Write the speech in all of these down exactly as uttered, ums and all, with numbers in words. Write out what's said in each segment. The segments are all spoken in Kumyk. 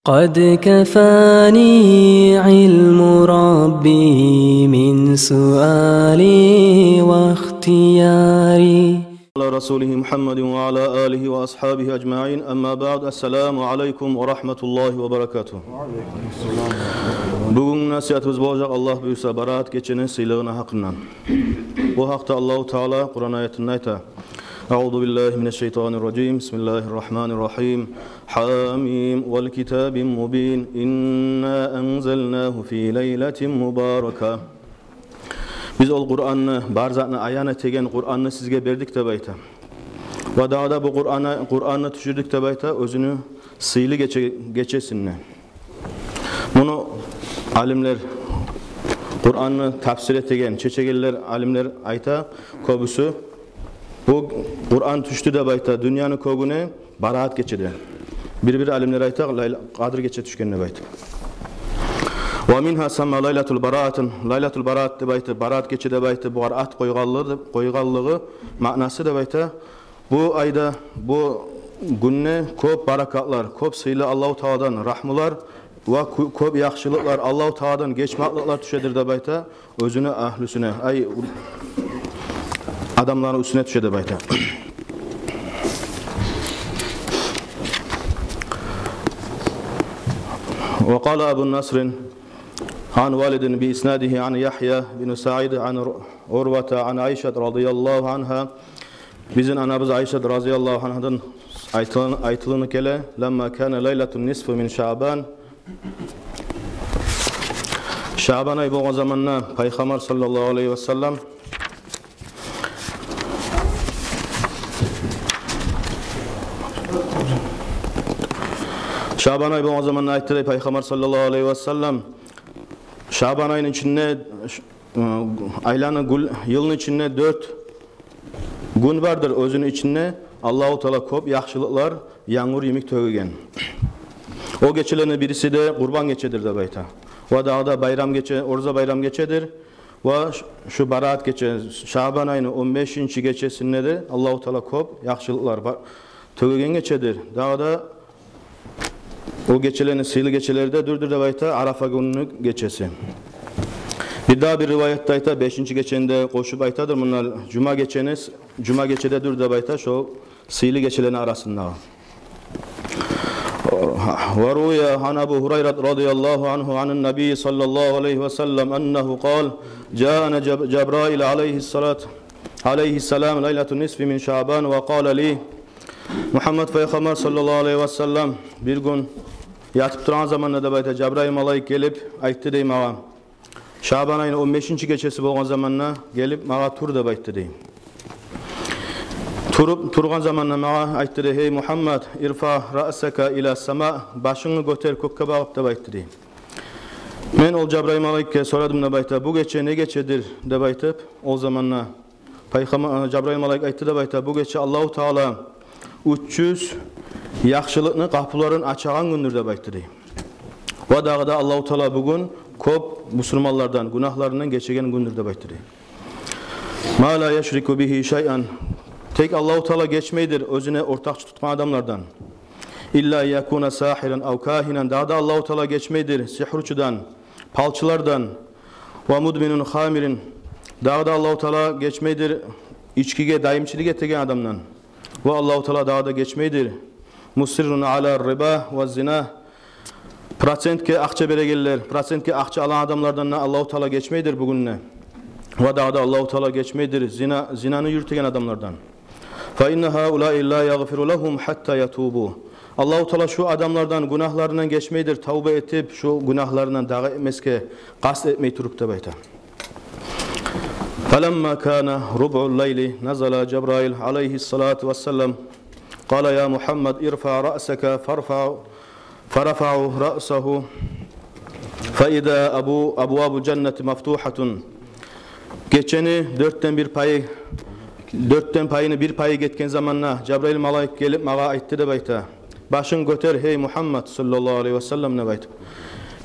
قد كفاني علم ربي من سؤالي واختياري. على رسوله محمد وعلى آله وأصحابه أجمعين. أما بعد. السلام عليكم ورحمة الله وبركاته. Бугюнгю насигьатыбыз болажакъ, Аллагь буюрса, Бараат гечени сыйлылыгъыны гьакъындан. Бу гьакъда Аллагьу Таала Къуран аятында айта: أعوذ بالله من الشيطان الرجيم. بسم الله الرحمن الرحيم. حم. والكتاب المبين. إنا أنزلناه في ليلة مباركة. Биз ол Къуранны, бар затны аян этеген Къуранны сизге бердик деп айта. Ва дагъы да бу Къуранны, Къуранны тюшюрдюк деп айта оьзюню сыйлы гече-, гечесинде. Муну алимлер, Къуранны тафсир этеген, чечегенлер, алимлер айта, кёбюсю бу Къуран тюшдю деп айта дюньяны кёгюне Бараат гечеде. Бир-бир алимлер айта, Лайла-, Къадыр гече тюшген деп айта. ومنها سمى ليلة البراءة. Лайлатул Бараат деп айта, Бараат гече деп айта, бугъар ат къойгъанлыгъы, къойгъанлыгъы, маънасы деп айта. Бу айда, бу гюнде кёп баракатлар, кёп сыйлы Аллагьу Тааладан рагьмулар ва кё-, кёп яхшылыкълар, Аллагьу Тааладан гечмекликлер тюшедир деп айта оьзюню агьлюсюне, ай, адамланы уьстюне тюше деп айта. وقال أبو النصر عن والد بإسناده عن يحيى بن سعيد عن عروة عن عائشة رضي الله عنها. Бизин анабыз Айшат разияллагьу ангьадан айтылын-, айтылынып геле: لما كان ليلة النصف من شعبان. Шаъбан ай болгъан заманда Пайхаммар саллаллагьу алайгьи ва саллам, Шаъбан ай болгъан заманда айтды дей Пайхаммар саллаллагьу алайгьи ва саллам: Шаъбан айны ичинде, айланы, гюл-, йылны ичинде дёрт гюн бардыр, оьзюню ичинде Аллагьу Таала кёп яхшылыкълар янгур йимик тёгеген. О гечелени бириси де Къурбан гечедир деп айта. Ва дагъы да байрам гече, Ораза байрам гечедир. Ва ш-, шу Бараат гече, Шаъбан айны он бешинчи гечесинде де Аллагьу Таала кёп яхшылыкълар ба-, тёгеген гечедир. Дагъы да о гечелени сыйлы гечелери де дюрдюр деп айта Арафа гюнню гечеси. Бир дагъы бир риваятда айта, бешинчи гечени де къошуп айтадыр, мунда жума гечени с-, жума гече де дюр деп айта шо сыйлы гечелени арасындагъы. وروي عن أبي هريرة رضي الله عنه عن النبي صلى الله عليه وسلم أنه قال: جاءني جب-، جبرائيل عليه الصلاة، عليه السلام ليلة النصف من شعبان وقال لي. Мугьаммат Пайхаммар саллаллагьу алайгьи ва саллам бир гюн ятып турагъан заманда деп айта, Жабрайыл малайик гелип айтды дей магъа. Шаъбан айны он бешинчи гечеси болгъан заманда гелип магъа: «Тур», — деп айтды дей. Туруп, тургъан заманда магъа айтды дей: «Гьей Мугьаммат, ارفع رأسك إلى السماء, башынгны гётер кёкге багъып», — деп айтды дей. Мен ол Жабрайыл малайикге сорадым деп айта: «Бу гече не гечедир?» — деп айтып, ол заманда Пайхаммар, э, Жабрайыл малайик айтды деп айта: «Бу гече Аллагьу Таала уьч юз яхшылыкъны къапуларын ачагъан гюндюр», — деп айтды дей. Ва дагъы да Аллагьу Таала бугюн кёп бусурманлардан гюнагьларындан гечеген гюндюр деп айтды дей. «ما لا يشرك به شيئا». Тек Аллагьу Таала гечмейдир оьзюне ортакъчы тутгъан адамлардан. «إلا أن يكون ساحرا أو كاهنا». Дагъы да Аллагьу Таала гечмейдир сигьручудан, палчылардан. «أو مدمن خمر». Дагъы да Аллагьу Таала гечмейдир ичкиге дайымчылыкъ этеген адамдан. Ва Аллагьу Таала дагъы да гечмейдир «مصر على الربا والزنا». Процентге акъча берегенлер, процентге акъча алагъан адамлардан да Аллагьу Таала гечмейдир бугюн де. Ва дагъы да Аллагьу Таала гечмейдир зина, зинаны юрютеген адамлардан. «فإن هؤلاء لا يغفر لهم حتى يتوبوا». Аллагьу Таала шу адамлардан гюнагьларындан гечмейдир, тавба этип, шу гюнагьларындан дагъы этмесге къаст этмей туруп деп айта. «فلما كان ربع الليل نزل جبرائيل عليه الصلاة والسلام قال: يا محمد، ارفع رأسك فارفع». «فرفع رأسه فإذا أبو-، أبواب الجنة مفتوحة». Гечени дёртден бир пайы, дёртден пайыны бир пайы гетген заманда Жабрайыл малайик гелип магъа айтды деп айта: «Башынг гётер, гьей Мугьаммат саллаллагьу алайгьи ва саллам», — деп айтып.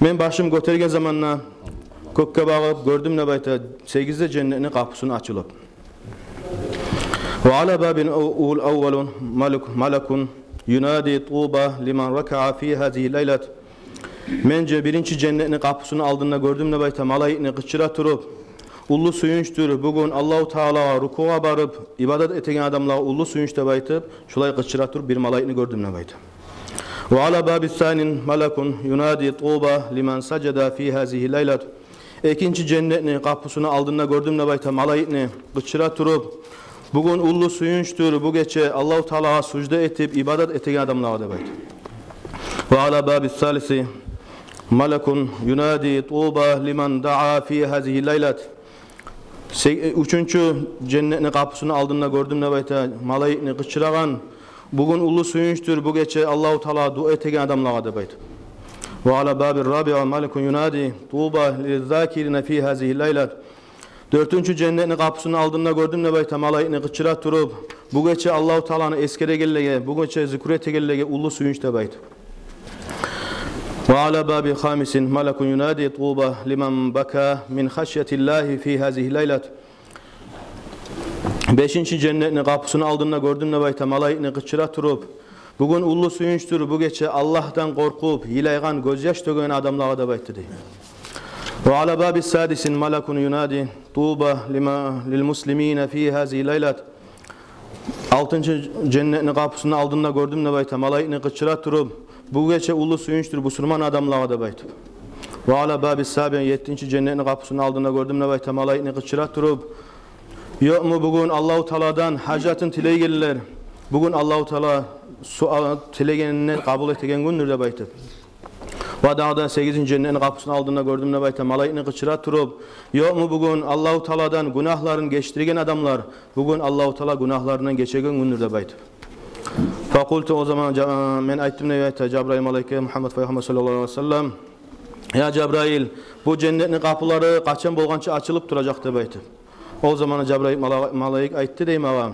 Мен башым гётерген заманда кёкге багъып гёрдюм деп айта, сегиз де женнетни къапусун ачылып. «وعلى باب الأول ملك، ملك ينادي: طوبى لمن ركع في هذه الليلة». Мен же биринчи женнетни къапусуну алдында гёрдюм деп айта малайикни къычыра туруп: «Уллу сююнчдюр бугюн Аллагьу Таалагъа рукугъа барып, ибадат этеген адамлагъа уллу сююнч», — деп айтып, шулай къычыра туруп бир малайикни гёрдюм деп айта. «Ва ала баби санин малакун юнади: тууба лиман сажада фи гьазигьи лайлат». Экинчи женнетни къапусуну алдында гёрдюм деп айта малайикни къычыра туруп: «Бугюн уллу сююнчдюр бу гече Аллагьу Таалагъа сужда этип, ибадат этеген адамлагъа», — деп айта. «Ва ала баби салиси малакун юнади: тууба лиман даа фи гьазигьи лайлат». Се-, уьчюнчю женнетни къапусуну алдында гёрдюм деп айта малайикни къычырагъан: «Бугюн уллу сююнчдюр бу гече Аллагьу Таалагъа дуа этеген адамлагъа», — деп айта. «Ва ала баби рабиа малакун юнади: тууба лиззакирина фи гьазигьи лайлат». Дёртюнчю женнетни къапусуну алдында гёрдюм деп айта малайикни къычыра туруп: «Бу гече Аллагьу Тааланы эсгерегенлеге, бу гече зикру этегенлеге уллу сююнч», — деп айта. «Ва ала баби хамисин малакун юнади: тууба лиман бака мин хашятиллагьи фи гьазигьи лайлат». Бешинчи женнетни къапусуну алдында гёрдюм деп айта малайикни къычыра туруп: «Бугюн уллу сююнчдюр бу гече Аллагьдан къоркъуп, йылайгъан, гёзьяш тёген адамлагъа», — деп айтды дей. «Ва ала баби садисин малакун юнади: тууба лима, лил муслимина фи гьазигьи лайлат». Алтынчы женнетни къапусуну алдында гёрдюм деп айта малайикни къычыра туруп: «Бу гече уллу сююнчдюр бусурман адамлагъа», — деп айтып. «Ва ала баби саби», еттинчи женнетни къапусуну алдында гёрдюм деп айта малайикни къычыра туруп: «Ёкъму бугюн Аллагьу Тааладан гьажатын тилейгенлер? Бугюн Аллагьу Таала суал тилегенин къабул этеген гюндюр», — деп айтып. Ва дагъы да сегизинчи женнетни къапусуну алдында гёрдюм деп айта малайикни къычыра туруп: «Ёкъму бугюн Аллагьу Тааладан гюнагьларын гечдирген адамлар? Бугюн Аллагьу Таала гюнагьларындан гечеген гюндюр», — деп айтып. «Факъулту», о заман жа-, мен айтдым деп айта Жабраил малайикге, Мугьаммад пайхаммар саллаллагьу алайгьи ва саллам: «Я Жабраил, бу женнетни къапулары къачан болгъанча ачылып туражакъ?» — деп айтып. О заман Жабраил мала-, малайик айтды дей магъа: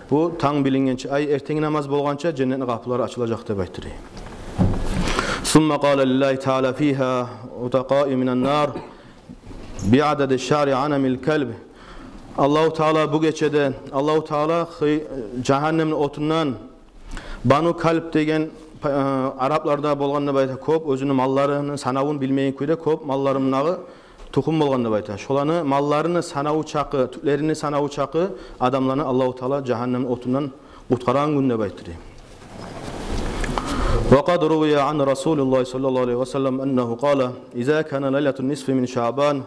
«Бу танг билингенче, ай, эртенги намаз болгъанча женнетни къапулары ачылажакъ», — деп айтды дей. «Сумма къала лиллагьи таала фигьа утакъаи минан нар биадади шаъри анамил калб». Аллагьу Таала бу гечеде, Аллагьу Таала хы-, жагьаннемни отундан Бану Калб деген, э, арапларда болгъан деп айта, кёп оьзюню малларыны санавун билмейген кюйде кёп маллары мунагъы тухум болгъан деп айта. Шоланы малларыны санаву чакъы, тюклерини санаву чакъы адамланы Аллагьу Таала жагьаннем отундан къутгъарагъан гюн деп айтды дей. Ва къад рувия ан Расулиллагьи саллаллагьу алайгьи ва саллам аннагьу къала: «Иза кана лайлатун нисфи мин Шаъбан,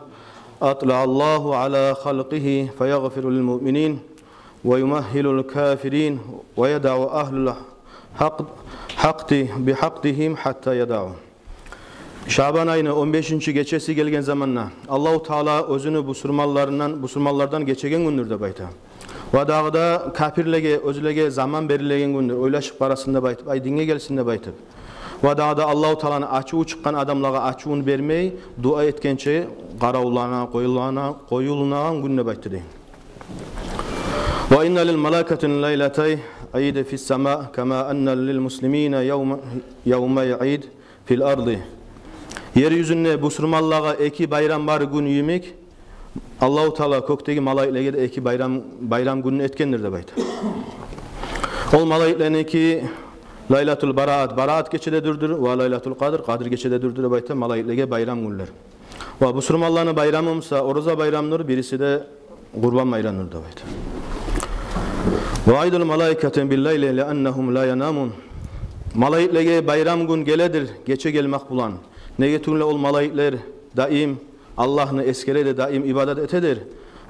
атлагьаллагьу ала халкъигьи, фаягъфиру лил муъминин, ва юмагьгьилул кафирин, ва ядау агьлул хакъ-, хакъди бихакъдигьим хьатта ядау». Шаъбан айны он бешинчи гечеси гелген заманда Аллагьу Таала оьзюню бусурманларындан, бусурманлардан гечеген гюндюр деп айта. Ва дагъы да капирлеге, оьзлеге заман берилеген гюндюр, ойлашып къарасын деп айтып, ай, динге гелсин деп айтып. Ва дагъы да Аллагьу Тааланы ачуву чыкъгъан адамлагъа ачувун бермей, дуа этгенче къаравуллана, къоюлана, къоюлунагъан гюн деп айтды дей. «Ва инна лил малаикати лайлатай ийд фис сама, кама анна лил муслимина явма-, явмай ийд фил арди». Ер юзюнде бусурманлагъа эки байрам бар гюн йимик, Аллагьу Таала кёкдеги малайиклеге де эки байрам, байрам гюнню этгендир деп айта. Ол малайиклени эки: Лайлатул Бараат, Бараат гече де дюрдюр, ва Лайлатул Къадр, Къадр гече де дюрдюр деп айта малайиклеге байрам гюнлер. Ва бусурманланы байрамы буса ораза байрамдыр, бириси де Къурбан байрамдыр деп айта. «Ва ийдул малаикати бил лайли лианнагьум ла янамун». Малайиклеге байрам гюн геледир гече гелмек булан. Неге тюгюл де ол малайиклер даим Аллагьны эсгередир, даим ибадат этедир.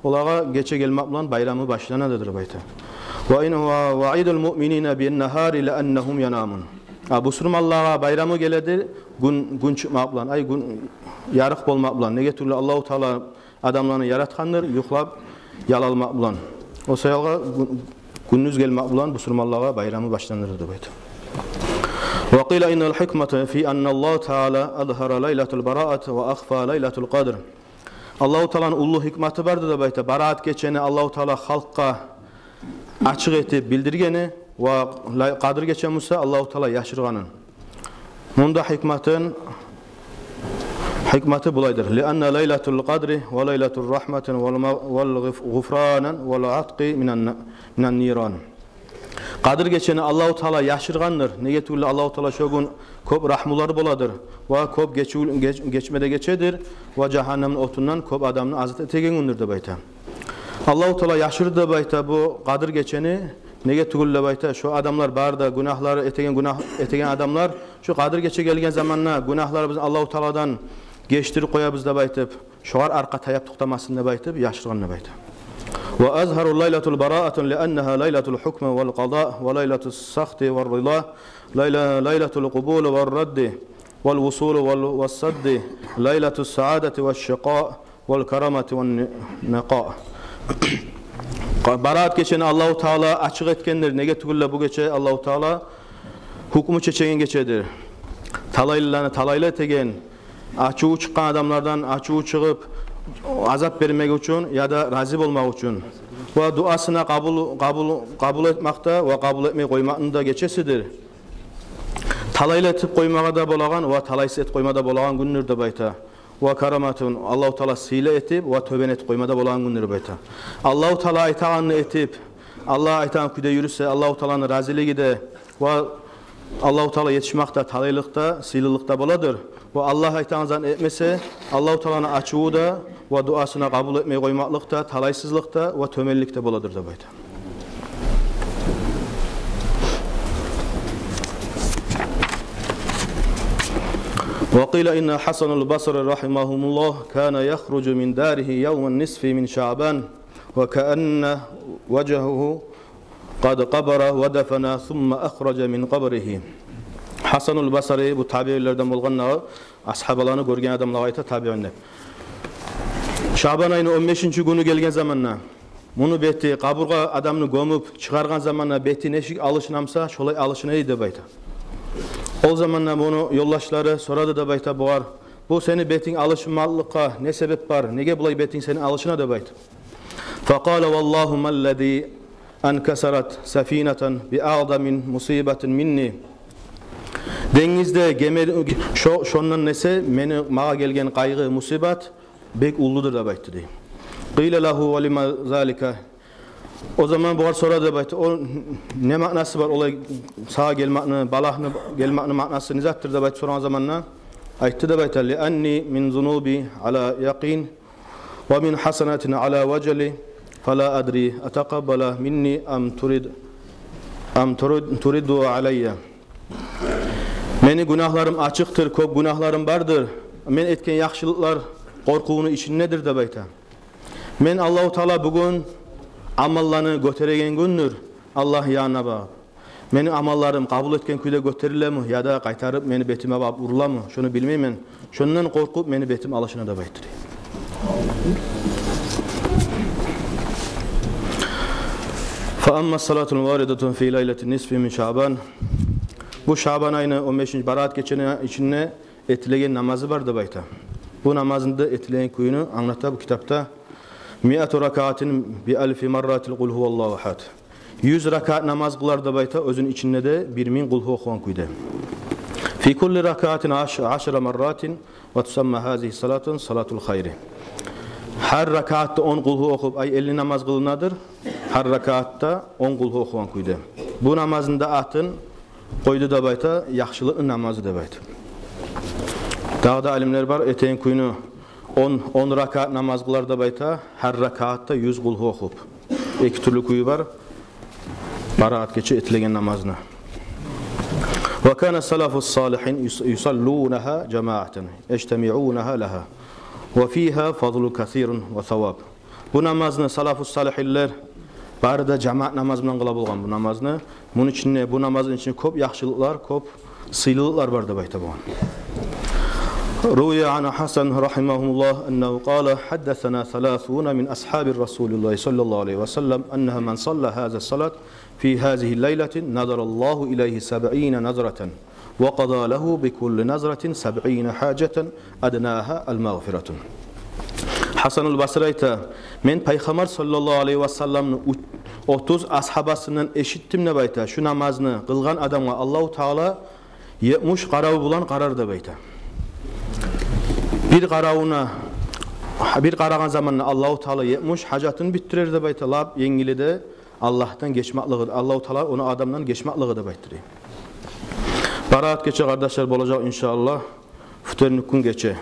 Олагъа гече гелмек булан байрамы башланадыр деп айта. «Ва ин ва, ва ийдул муъминина бин нагьари лианнагьум янамун». А бусурманлагъа байрамы геледир гюн, гюн чыкъмакъ булан, ай, гюн ярыкъ болмакъ булан. Неге тюгюл де Аллагьу Таала адамланы яратгъандыр юхлап ял алмакъ булан. О саялгъа гю-, гюндюз гелмек булан бусурманлагъа байрамы башланыр деп айта. «Ва къила иннал хикмата фи анналлагьа таала азгьара Лайлатул Бараат ва ахфа Лайлатул Къадр». Аллагьу Тааланы уллу хикматы барды деп айта Бараат гечени Аллагьу Таала халкъгъа ачыкъ этип билдиргени ва Лай-, Къадр гечени буса Аллагьу Таала яшыргъанын. Мунда хикматын, хикматы булайдыр: «Лианна Лайлатул Къадри ва Лайлатур рахмати вал ма-, вал гъуф-, гъуфрани вал атқи минан, минан ниран». Къадыр гечени Аллагьу Таала яшыргъандыр. Неге тюгюл де Аллагьу Таала шо гюн кёп рагьмулар боладыр ва кёп гечив-, геч-, гечме де гечедир ва жагьаннемни отундан кёп адамны азат этеген гюндюр деп айта. Аллагьу Таала яшырды деп айта бу Къадыр гечени. Неге тюгюл деп айта, шо адамлар бары да гюнагьлары этеген, гюнагь этеген адамлар шо Къадыр гече гелген заманда гюнагьларыбызны Аллагьу Тааладан гечдирип къоябыз деп айтып, шогъар аркъа таяп токътамасын деп айтып, яшыргъан деп айта. وأظهروا ليلة البراءة لأنها ليلة الحكم والقضاء وليلة السخط والرضا، ليلة، ليلة القبول والرد والوصول وال-، والسد، ليلة السعادة والشقاء والكرامة والنقاء. Бараат гечени Аллагьу Таала ачыкъ этгендир. Неге тюгюл де бу гече Аллагьу Таала гьукму чечеген гечедир. Талайлыланы талайлы этеген, ачуву чыкъгъан адамлардан ачуву чыгъып, азап бермек учун яда рази болмакъ учун. Ва дуасына къабул, къабул, къабул этмакъда ва къабул этмей къоймакъны да гечесидир. Талайлы этип къоймагъа да болагъан ва талайсыз этип къойма да болагъан гюндюр деп айта. Ва караматун, Аллагьу Таала сыйлы этип ва тёбен этип къойма да болагъан гюндюр деп айта. Аллагьу Таала айтагъанны этип, Аллагь айтагъан кюйде юрюсе, Аллагьу Тааланы разилиги де ва Аллагьу Таала етишмакъда талайлыкъ да, сыйлылыкъ да боладыр. Ва Аллагь айтагъан затны этмесе, Аллагьу Тааланы ачуву да ва дуасына къабул этмей къоймакълыкъ да, талайсызлыкъ да ва тёбенлик де боладыр деп айта. وقيل إن الحسن البصري رحمه الله كان يخرج من داره يوم النصف من شعبان وكأن وجهه قد قبر ودفن ثم أخرج من قبره. Гьасанул Басри, бу табиинлерден болгъан, асгьабаланы гёрген адамлагъа айта табиин деп. Шабан айны он бешинчи гюню гелген заманда, муну бети, къабургъа адамны гёмюп чыгъаргъан заманда бети нечик алышына буса, шолай алышына эди деп айта. Ол заманда муну ёлдашлары сорады деп айта бугъар: «Бу сени бетинг алышынмакълыкъгъа не себеп бар? Неге булай бетинг сени алышына?» — деп айта. فقال: والله ما الذي انكسرت سفينة بأعظم مصيبة مني. Денгизде геме, шо-, шондан эсе мени, магъа гелген къайгъы, мусибат бек уллудур деп айтды дей. قيل له: ولم ذلك؟ О заман бугъар сорады деп айтды: «О не маънасы бар, олай сагъа гелмекни, балагьны гелмекни маънасы не затдыр?» — деп айтып сорагъан заманда айтды деп айта: لأني من ذنوبي على يقين ومن حسناتي على وجل، فلا أدري أتقبل مني أم ترد، أم ترد، ترد علي. Мени гюнагьларым ачыкъдыр, кёп гюнагьларым бардыр. Мен этген яхшылыкълар къоркъувну ичиндедир деп айта. Мен, Аллагьу Таала бугюн амалланы гётереген гюндюр Аллагь янына багъып. Мени амалларым къабул этген кюйде гётерилеми, яда къайтарып мени бетиме багъып уруламы, шону билмеймен. Шондан къоркъуп, мени бетим алышына деп айтды дей. فأما الصلاة الواردة في ليلة النصف من شعبان. Бу Шабан айны он бешинчи бараат гечени ичинде этилеген намазы бар деп айта. Бу намазны да этилеген кюйню англата бу китапда. مائة ركعة بألف مرة قل هو الله أحد. Юз ракаат намаз къылар деп айта, оьзюню ичинде де бир минг къулгьу охугъан кюйде. في كل ركعة عش-، عشر مرات وتسمى هذه الصلاة صلاة الخير. Гьар ракаатда он къулгьу охуп, ай, элли намаз къылынадыр. Гьар ракаатда он къулгьу охугъан кюйде. Бу намазны да атын къойду деп айта, яхшылыкъны намазы деп айта. Дагъы да алимлер бар, этеген кюйню он, он ракаат намаз къылар деп айта, гьар ракаатда юз къулгьу охуп. Эки тюрлю кюю бар бараат гече этилеген намазны. وكان السلف الصالحين يص-، يصلونها جماعة يجتمعونها لها وفيها فضل كثير وثواب. Бу намазны салафу салихинлер бары да жамаат намаз булан къыла болгъан бу намазны. Муну ичинде, бу намазны ичинде кёп яхшылыкълар, кёп сыйлылыкълар бар деп айта болгъан. روي عن الحسن رحمه الله أنه قال: حدثنا ثلاثون من أصحاب رسول الله صلى الله عليه وسلم أنه من صلى هذه الصلاة في هذه الليلة نظر الله إليه سبعين نظرة وقضى له بكل نظرة سبعين حاجة أدناها المغفرة. Гьасанул Басри айта: «Мен Пайхаммар саллаллагьу алайгьи ва салламны у-, отуз асгьабасындан эшитдим, — деп айта, — шу намазны къылгъан адамгъа Аллагьу Таала етмиш къарав булан къарар», — деп айта. Бир къаравуна, бир къарагъан заманда Аллагьу Таала етмиш гьажатын битдирер деп айта, лап енгили де, Аллагьдан гечмеклиги, Аллагьу Таала ону адамдан гечмеклиги деп айтды дей. Бараат гече, къардашлар, болажакъ, иншааллагь, вторник гюн гече.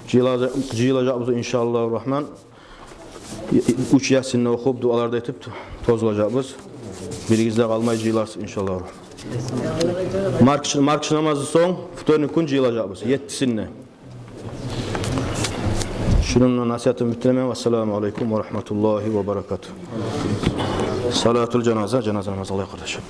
Жыйылажакъ-, жыйылажакъбыз, иншааллагьу рагьман. Уьч Ясинни охуп, дуалар да этип тозулажакъбыз. Биригиз де къалмай жыйыларсыз, иншааллагьу рагьман. Маркач-, маркач намаздан сонг вторник гюн жыйылажакъбыз, еттисинде. Шуну булан насигьатымны битиремен. Вассаламу алейкум ва рагьматуллагьи ва баракатугь. Салатул жаназа, жаназа намаз къылайыкъ, къардашлар.